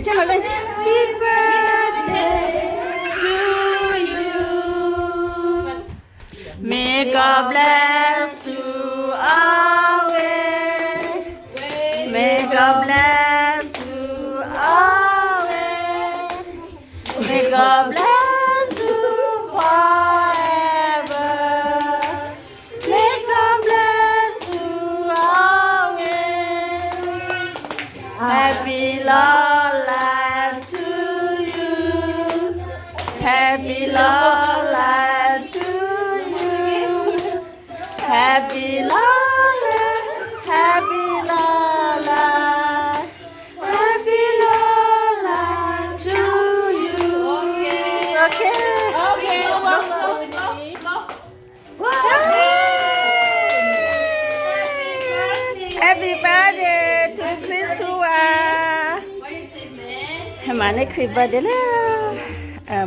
Happy birthday to you. May God bless you always. May God bless you always. May God bless you forever. May God bless you always. Happy long life to you. Happy long life to you. Happy long life, happy long life, happy long life to you. Okay. Okay, welcome. Happy birthday to Christopher. ဟဲမၤန့ၢ် Chris birthday လၢ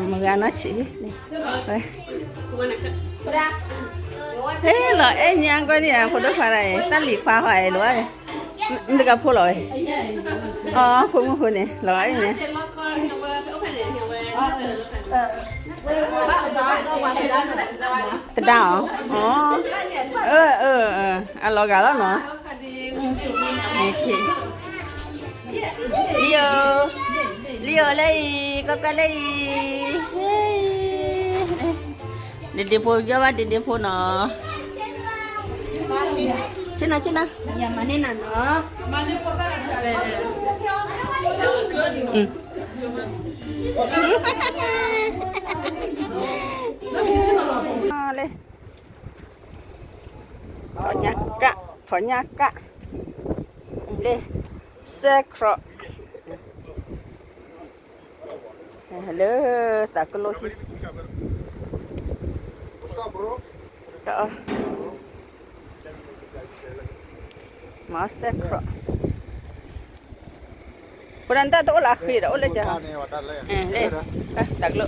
မုၢ်ဂၤနီၢ်ဆံးန့ၣ် ဟဲလီၤအဲၣ်ညါကွၢ်န့ၣ် ဖိဒိၣ်ခွါဒၣ်အံၤ တၢ်လံၤခွါဟီအဲၣ်လိာ်ဘၣ်န့ၣ် မ့ၢ်တကဖိလီၤဝဲ အဖိမုၣ်ဖိန့ၣ် လီၤအဲၣ်ညါ တဒါအီၤ အလီၤဂာ်လီၤနီၤ လံဧိၤ လံဧိၤလၢအံၤ ကွၢ်ကွၢ်လၢအံၤ ဒ့ဒ့ဖိ ယီၢ်ဘၣ်ဒ့ဒ့ဖိနီၤ ဆ့ၣ်နီၤ ဆ့ၣ်နီၤ ယမၤန့ၢ်နၤနီၤ လၢ ထီၣ်ညါကၣ် ထီၣ်ညါကၣ် လၢ စဲခရီး လၢ သးကလိဟံၣ် မၤစဲခရီး ဖိဒၣ်တၢ်တအိၣ်လၢအဃ့ဒီး အိၣ်လၢက လၢ တၢ်ကလိ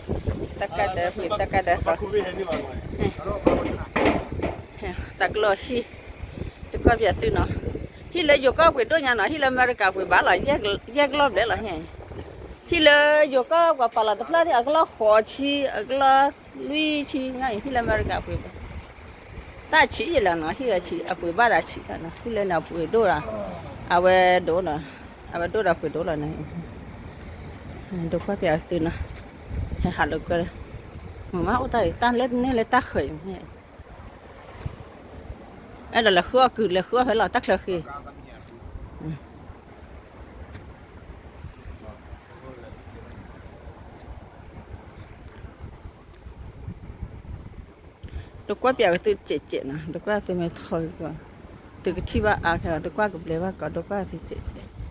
တၢ်ကါဒီး တၢ်ကါဒီး သးကလိဟံၣ် တကွၢ်ပၠးသုနီၤ ဟံၣ်လၢယိၤကီၢ်ပှ့ၤဒိၣ်ညါနီၤ ဟံၣ်လၢအမဲရကၤပှ့ၤဘၣ်လီၤ ယဲၢ်ကလီၢ်ဘျဲၣ်လီၤ ဟံၣ် ဟံၣ်လၢယိၤကီၢ်ပှၤပာ်လီၤတဖျၢၣ်န့ၣ် အကလီၢ်ဃိးဆံ အကလီၢ်လွံၢ်ဆံညါအံၤ ဟံၣ်လၢအမဲရကၤပှ့ၤဘၣ် တၢ်ဆံးယဲၢ်လီၤနီၤ ဟံၣ်အဆံး အပှ့ၤဘၣ်ဒီးဆံးလီၤနီၤ ဟံၣ်လၢန့ၣ်အပှ့ၤဒိၣ်ဒီး အဝဲဒိၣ်နီၤ အဝဲဒိၣ်ဒီးပှ့ၤဒိၣ်လီၤ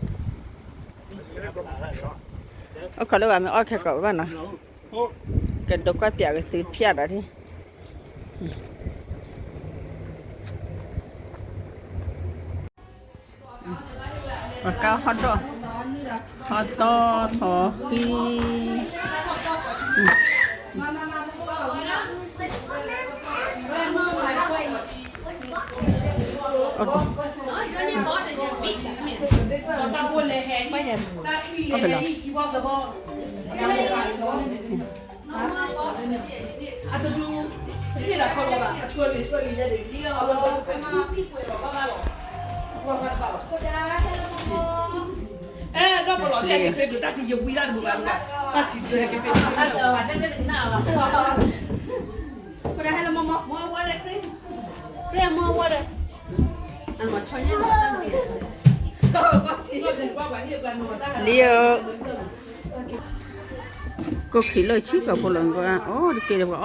န့ၣ် ဒိးကွၢ်ပၠးသုနီၤ ဟဲဟးလိာ်ကွဲ မုၢ်မးအိၣ်တၢ်အံၤ တၢ်လဲၣ်တန့ၢ်လၢတၢ်ဃၢၤအံၤန့ၣ် အဲၣ်ဒိးလဲၤဃုအီၣ်ကုၢ် လဲၤဃုအီၣ်ဖဲလီၤ တၢ်ချၢဃ့ ဒိးကွၢ်ပၠးက့ၤသုစဲးစဲးနီၤ ဒိးကွၢ်သုမ့ၢ်ထီၣ်က့ၤကွၢ် သုကထံၣ်ဘၣ်အါခဲလီၤ သုကွၢ်ကဘျဲးဘၣ်ကီး ဒိးကွၢ်သုစဲးစဲး အိၣ်ခိးလၢဂၤမ့ၢ်အီၣ်ခဲကီးဘၣ်နီၤ ကဒိးကွၢ်ပၠးက့ၤသုဖၠၣ်ဒီး ပှၤကါဟီၣ်ဒီး ဟီၣ်ဒီးထီၣ်ဃံ အီၣ်ဖဲလီၤ လံဧိၤ ကိၣ်ခံလၢဆံကီၢ်ဖိလီၤ အိၣ်တက့ၢ်ဒီး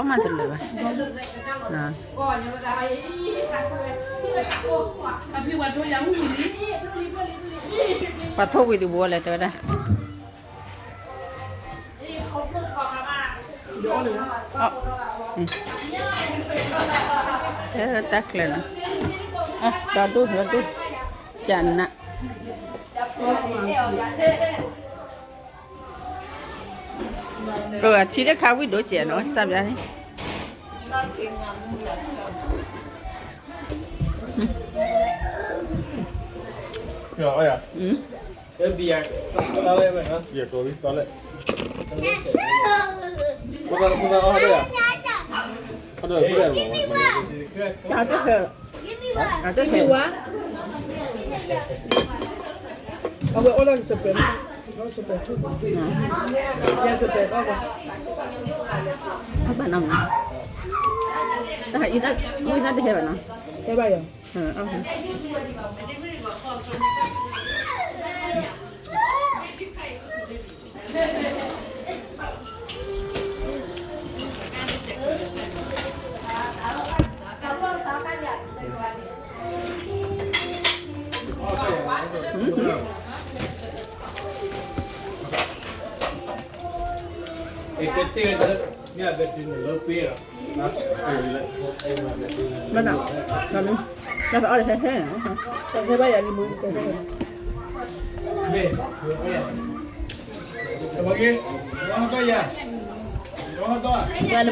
ပှၤအီၣ်မးတလၢာ်ဘၣ် ပှၤထိၣ်ဝံၤတဘိလဲၣ် တဲဝဲဒၣ် တၢ်ကျၢၤနီၤ ဒီဒူၣ်ဒီဒူၣ် ကနး အထံတခါဝံၣ်ဒိၣ်စဲးနီၤ စၢ်ဘျါန့ၣ် အ ဘီယၤ ဘီယၤ တီလဲၣ် မတၤ မတၤ အီၣ်ဟီၣ်ဒၣ်ယၤ ဟီၣ်ဒၣ် တၢ်တဟဲ တၢ်တဟဲ အဝဲအိၣ်လၢကစပယ် ကစပယ် ယစပယ်ကီၢ် အဘၣ်နမ တၢ်အံၤ ဝံသးတဟဲဘၣ်နီၤ ဟဲဘၣ်ယၤ ဘၣ်နၤ ဘၣ်မံ တၢ်ဖဲအီၣ်တဟဲဟဲ တၢ်ဖဲဘၣ်ယၤလံမုၢ် ဘၣ်နမၤ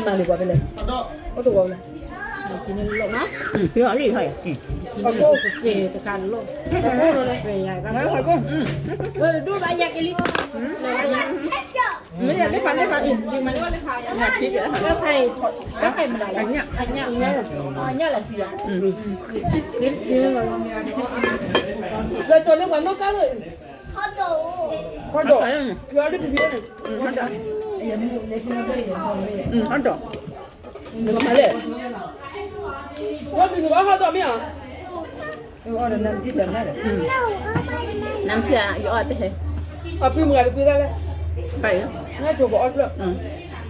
လံကွၢ်ဖဲလဲၣ် အိၣ်တဝီလဲၣ် ဖံအီၣ်လံဟဲ အကိၣ်က့ၤတကးလီၢ် အကိၣ်လီၤလဲၣ် ဝဲဒိၣ်ဘၣ်ယၤက့ၤလံ မ့ၢ်ယၤသ့ၣ်ဖးသ့ၣ်ဖးအံၤ လၢဖးအံၤ လၢဖးအံၤမနုၤလဲၣ် အညၣ်လၢဖံအံၤ လၢကၠီၤန့ၢ်ပှၤနီၢ်ကါလၢ ဟီၣ်ဒီး ယွၤဒ်ပဖံန့ၣ် ဟီၣ်ဒီး ဟီၣ်ဒီး နကမၤလဲၣ် ယွၤဒ်နကဟီၣ်ဒီးမ့ၢ်ဧါ နမ်ဆံးယအီၣ်တဟဲ အဖံမုၢ်ဂၤတကွံသၣ်လဲၣ် ဘၣ်ယၤ နကၠိၤကအီၣ်တဖျၢၣ်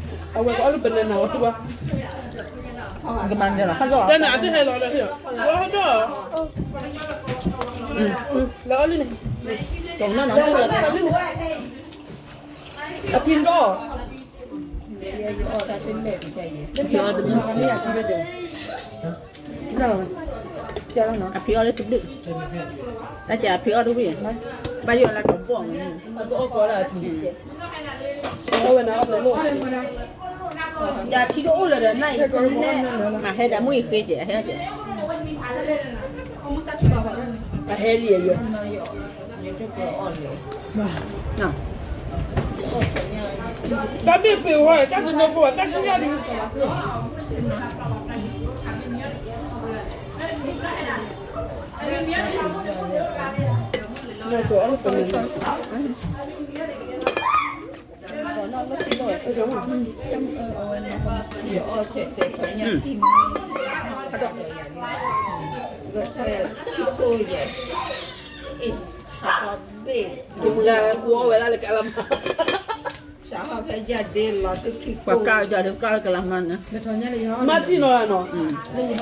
အဝဲကအီၣ်လၢ banana အီၣ်တဘၣ် ကမၤန့ၣ်လီၤ တနၤအတဟဲလီၤလၢ ဟီၣ်ဒီး လၢအီၣ်လံန့ၣ် အဖံဒီး အဖံအီၣ်လၢတဘျုး တၢ်ကဲအဖံအီၣ်တဝံၣ် ဘၣ်ယိၣ်လၢကဘီၣ်မး ယၤထံတအိၣ်လၢၤဒီးနၤအံၤ မၤဟဲဒၣ်မုၢ်အံၤဃ့ကဲး အဟဲကဲး အဟဲလံယၤ တၢ်ဘ့ၣ်ပ့ၤဝဲ တၢ်တနၢၤဖိဘၣ် တၢ်ကညၣ်ဒံး ယမုၢ်ဂၤဃုအီၣ်ဝဲဒၣ်လၢကလးမါ ပှၤကၢ်ယၤဒ်ကၢ်လၢကလးမါန့ၣ် မၤတံၢ်နီၤနီၤ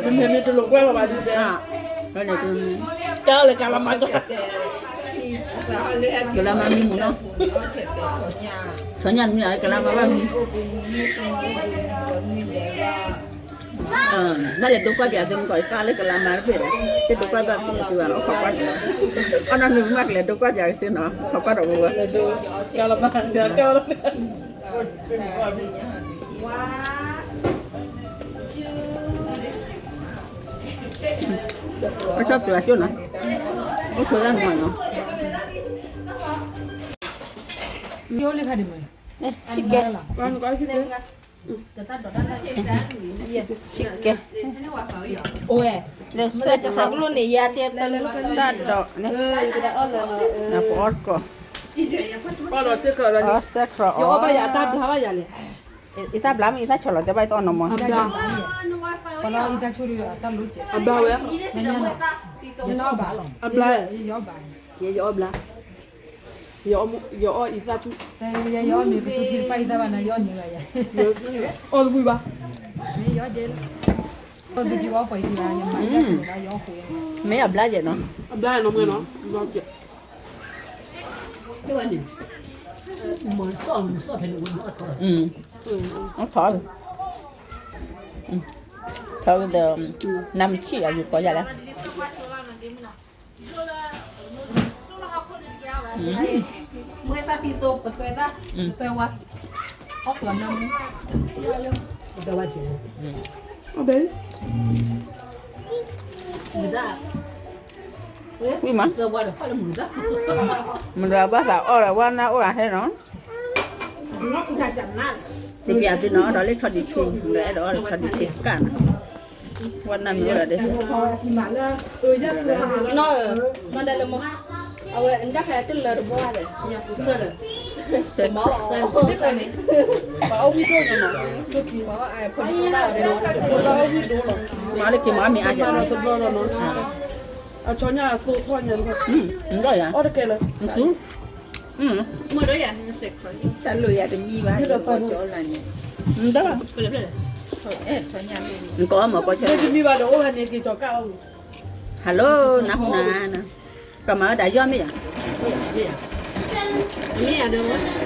မ့မ့ၢ်တလိာ်ကွဲလီၤဘၣ်ဒ်တဲ ကၢ်လၢကလးမါ ကလးမါမံမုၢ်နီၤ ဆီညၣ်နွံအကလးမါဘၣ်မံ ဘၣ်လဲၤဒိကွၢ်ပၠးသုမ့ၢ်ကီး ယကၢ်လၢကလးမါတဘ့ၣ်ဒီး တဒိကွၢ်ဘၣ်သုဘၣ် အိၣ်ခိးကွၢ်န့ၣ်လီၤ အနီၢ်နုာ်မးကလဲၤဒိကွၢ်ပၠးကသ့နီၤ အိၣ်ခိးကွၢ်ဒီးဝဲဝဲ ကလးမါ ကလးမါ အဆီၣ်ပျၢၤကၠိၣ်နီၤ အိၣ်ဆိးတၢ်မၤနီၤ ယိလံခါဒံးမး ဆံးကဲ ဆံးကဲ အိၣ်ဝဲ လၢစဲးတသးကလိၣ်န့ၣ် ယၤတဲတၢ်ဒိးန့ၣ် နပအီၣ်တကီၢ် အီၣ်စဲးခရီးအီၣ် ယအီၣ်ဘၣ်ယၤအတၢ်ဘျါဘၣ်ယၤလဲၣ် အံသၣ်ဘျါမ့ၢ်အံသၣ်ဆီၣ်လီၤတဲဘၣ်အံသၣ်အီၣ်နီၢ်မီၢ် အဘျါဝဲ အဘျါ ယအီၣ်ဘျါ ယအီၣ်အံသၣ်ထူ ယအီၣ်မ့ၢ်ပသူထံတဖၣ်အံသၣ်ဘၣ်နၤ ယအီၣ်မ့ၢ်ဝဲယၤ အီၣ်တဝံၣ်ဘၣ် မ့ၢ်အဘျါယဲၢ်နီၤ အဘျါယဲၢ်နီၤမ့ၢ်နီၤ အီၣ်ထီၣ် ထီၣ်ဒီး နၤမ့ၢ်ဆံးအယူၤကီးယၤလဲၣ် မ့ၢ်သၣ်ဖံသိ ပသွဲသၣ် ပသွဲဝါ အီၣ်သွဲနၢမူ ပသွဲဝါကဲ အဘဲ ဝံၤမး, မတၤဘၣ်သးအီၣ်ဒီး ဝဲနၢ်အိၣ်ဒီးဟဲနီၤ, တပျးသုနီၤ ဒီးလၢဆီဒံးဆံ, ဒီးအဲၣ်ဒိးအီၣ်ဒီးဆီဒံးဆံကၣ်နီၤ, ဝဲနၢ်မ့ၢ်အိၣ်ဒီးဒ် နီၢ်ဧၢ, နီၢ်ဒဲလၢမ, အဝဲဒၣ်ဟဲတလၢတဘီၣ်လဲၣ်, မၤလၢက့ၤမၤမ့ၢ်အါ, အီၣ်တကဲလၢ, မ့ၢ်ဒ်ယၤ, တၢ်လိၣ်ယၤတမံၤဘၣ်, နကီၢ်မၤကီၢ်ဆၢ, တမံၤဘၣ်ဒီးအိၣ်ဟဲန့ၣ်က့ၤကၠီၤကၣ်အီၣ်, hello နၢ်ဟူနၤ, ကမၤဝဲဒၣ်ယီၢ်မ့ၢ်ယၤ, မ့ၢ်ယၤဒီး, မ့ၢ်ယၤ,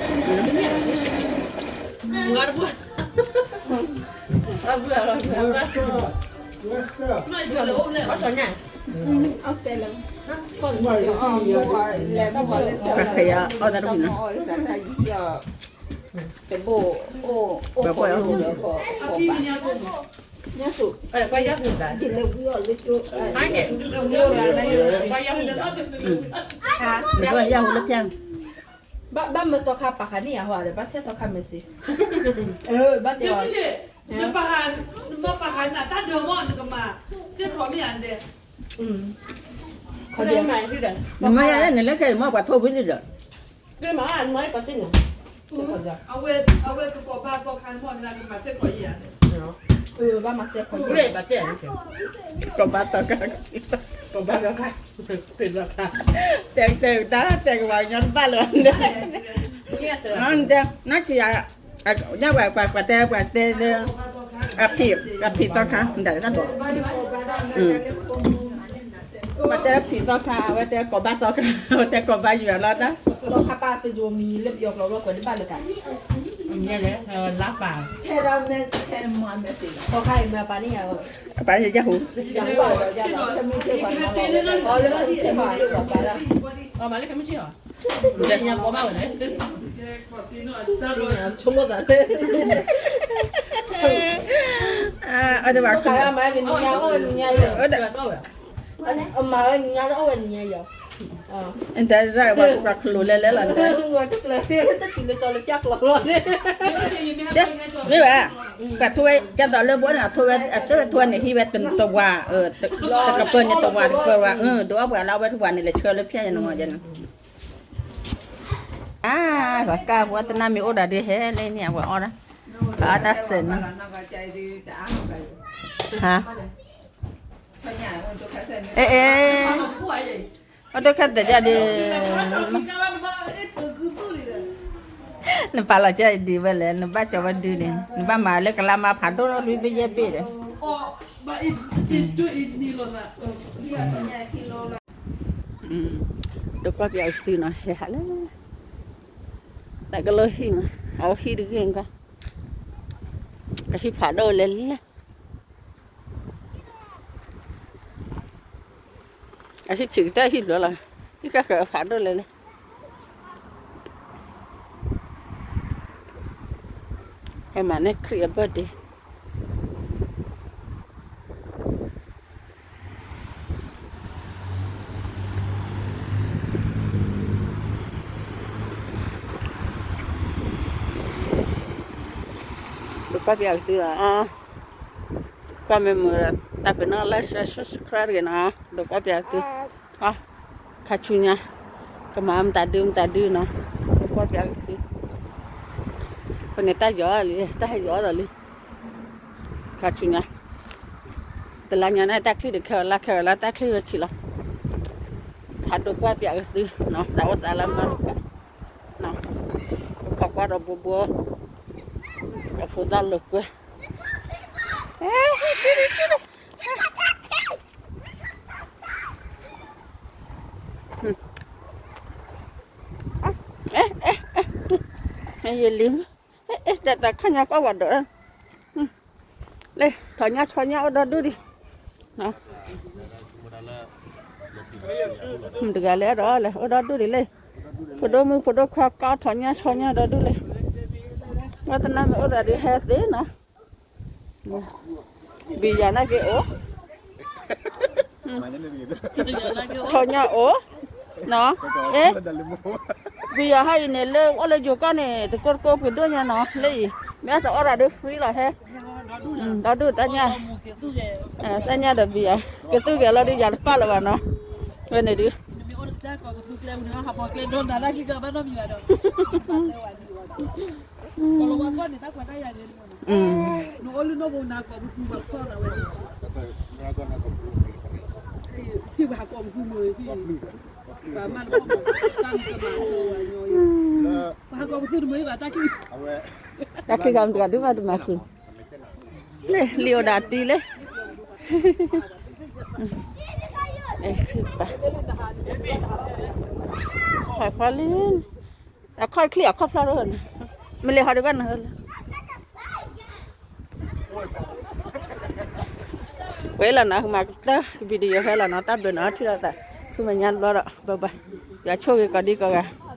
အဘုၣ်အလီၤ, အဘုၣ်အလီၤ, အီၣ်ထီၣ်ညၣ်, ကယၤအီၣ်တၢ်တမံၤနီၤ, တဘိၣ်, အိၣ်ခိးလိာ်ဒီး, ညၣ်သူ, ယလဲၤဝံအီၤလၢကၠိ, ယလဲၤဝံအီၤလၢဖၠၣ်, ဘၣ်မ့ၢ်သီခါပာ်ဃာ်န့ၢ်ယၤဟီဒီး ဘၣ်ထဲသီခါမဲာ်စ့, ဘၣ်တဲအီၤ, နမ့ၢ်ပာ်ဃာ်နတၢ်ဒၢမ့ၢ် နကမၤစ့ၢ်ကီးမ့ၢ်ယၤဒဲး, နမၤယၤလၢနလဲၤခဲအံၤမ့ၢ်ပှၤထိၣ်ဝံၤလံဒီး, အဝဲကကိးဘၣ်သီခါမ့ၢ်နကမၤစ့ၢ်ကီးယၤ, ဘၣ်မၤစ့ၢ်ကီးယၤ, ကိးဘၣ်သီခါ, ကိးဘၣ်သီခါ, တဲတဲတၢ်တဲကမၤညီတဘၣ်လၢၤ, နီၢ်ဆံးယၤ, ညၣ်ပှၤပှၤတဲပှၤတဲလၢ, အဖံးသီခါ မတၤတၢ်ဘီ, ပှၤတဲဖံးသီခါ အဝဲတဲကိးဘၣ်သီခါ အဝဲတဲကိးဘၣ်ယွၤလီၤတၢ်, သီခါပာ် Facebook မံၤလၢပယီၤကျိာ်ဘျီကွဲးတဘၣ်လၢၤတၢ်, လါပာ်, သီခါအံၤမ့ၢ်ပာ်န့ၢ်ယၤ, ပာ်န့ၢ်ယၤဟူ, ယၤဟူဘၣ်လီၤ, လၢခဲမုၢ်ဆ့ၣ်မၤလၢပှၤပာ်လၢ, မၤလၢခဲမုၢ်ဆ့ၣ်ဟီ, ယၤဘၣ်ဝဲလဲၣ်, ဆိကမိၣ်သးလၢ, အတဘၣ်ခါ, မၤဝဲနံၤညါအီၣ်ဝဲနံၤညါယီၤ, မၤဝဲနံၤညါအီၣ်ဝဲနံၤညါယီၤ, တၢ်ပှၤခလိာ်လဲၤလဲၤလီၤ, တတုၤလၢကၠီလၢပျၢ်ကျီလီၤန့ၣ်, မ့ၢ်ဝဲ, ပှၤထိဝဲကၢ်သိးလၢဘိန့ၣ် အထိဝဲအတၢ်ထိဝဲန့ၣ် ဟံးဝဲတဝၤ, တကပၢၤန့ၣ်တဝၤတကပၢၤဝဲ, ဒုးအီၣ်ပှၤလၢအဝဲတဝၤန့ၣ် လဲၤဆှၢလၢဖၠၣ်ယနီၤမး, အါ, ပှၤကၢ်ပှၤတနၢ်မ့ၢ်အိၣ်ဒီးဒ်ဟဲလၢန့ၣ် အဝဲအီၣ်ဒၣ်, ပှၤအါတၢ်စဲးနီၤ, ဟါ, အဲ, အဲ, အိၣ်ဒိၣ်ခါသဲးဒ်ဒီး, နပာ်လီၤကဲဒ်ဝဲလဲၣ်, နဘၣ်ကၠီၤဝဲဒုန့ၣ် နဘၣ်မၤလၢကလါမါဖးဒိၣ်လီၤ လွံၢ်ဘ့ၣ်ယဲၢ်ဘ့ၣ်ဒီး, ဒိးကွၢ်ပၠးသုနီၤ ဟဲဟးလၢ, တၢ်ကလီၢ်ဟံၣ်မး အဝဲဟံၣ်တဂ့ၢ်ကီ, အဟံၣ်ဖးဒိၣ်လဲၣ်လဲၣ် အဟံၣ်ဆံးကတၢၢ်ဟံၣ်ဘျီလီၤ, ဟံၣ်ဃၣ်ဃၢၤအဖးဒိၣ်လဲၣ်လဲၣ်, ဟဲမၤန့ၢ်ခရံာ်အ birthday, ဒိးကွၢ်ပၠးသုလီၤ, ကွၢ်မ့ၢ်မုာ်ဒီး တၢ်ဖံးနီၣ် like share subscribe တဂ့ၤနီၤ, ဒိးကွၢ်ပၠးသု, ခါဆူညါ, ကမၤမတၤဒုမတၤဒုနီၤ, ဒိးကွၢ်ပၠးသု, ဖဲန့ၣ်တၢ်ယီၤလံ တၢ်ဟဲယီၤဒီးလံ, ခါဆူညါ, တလါညါန့ၣ် တၢ်ချံၣ်ဒုးခဲဝဲလၢ ခဲဝဲလၢတၢ်ချံၣ်ဝဲဆံးလီၤ, ခါဒိးကွၢ်ပၠးသုနီၤ တၢ်အိၣ်သးလၢမၤတကး, ခီကွၢ်ဒီးဘိဘိ, အဖိသၣ်လိာ်ကွဲ, ယလံ, တၢ်တၢ်ခါညါကီၢ်ဝဲဒီး, လၢ ထီၣ်ညၣ်ဆီညၣ်အိၣ်ဒီဒူၣ်ဒံး, မတၤတဂၤလဲၣ်ဒီးလဲၣ် အိၣ်ဒီဒူၣ်ဒံးလၢ, ဖိဒိၣ်မုၣ်ဖိဒိၣ်ခွါကီၢ် ထီၣ်ညၣ်ဆီညၣ်ဒီဒူၣ်လၢ, ဝဲတနၢ်မ့ၢ်အိၣ်ဒီးဒုးဟဲသ့နီၤ, ဘံယၤနာ်က့အိၣ်, ထီၣ်ညါအိၣ်, နီၤ, အဲ, ပယီၤဟါအံၤန့ၣ် လၢအိၣ်လၢယိၤကီၢ်န့ၣ် တကိးတကိးပှ့ၤဒိၣ်ညါနီၤ, လၢအံၤ မ့ၢ်အတအီၣ်ဒၣ်ဒု free လီၤဟဲ, ဒီဒူၣ်တၢ်ညၣ်, တၢ်ညၣ်ဒီးပယီၤ ကသူၣ်က့ၤလီၤဒုး ယၤတပာ်လၢၤဘၣ်နီၤ, ဝဲန့ၣ်ဒုး တၢ်ခံဂၤမတၤဒုးဘၣ်တမၤဃုာ်, လံာ်အိၣ်ဒၣ်တံၤလၢ, ဃုပာ်, ဖီလံ, အခီၣ်ချံအခီၣ်ဖျီၣ်, မ့ၢ်လဲၤဟီဒုးဘၣ်နၤလၢ ဝဲလီၤနီၤ မၤကတၢၢ် video ဖဲလီၤနီၤ, တၢ်ဘျုးနီၤ ထံၣ်လိာ်သးဆူမဲာ်ညါတဘျီဒီး bye bye, ယွၤဆိၣ်ဂ့ၤကိးဒံကိးဂၤ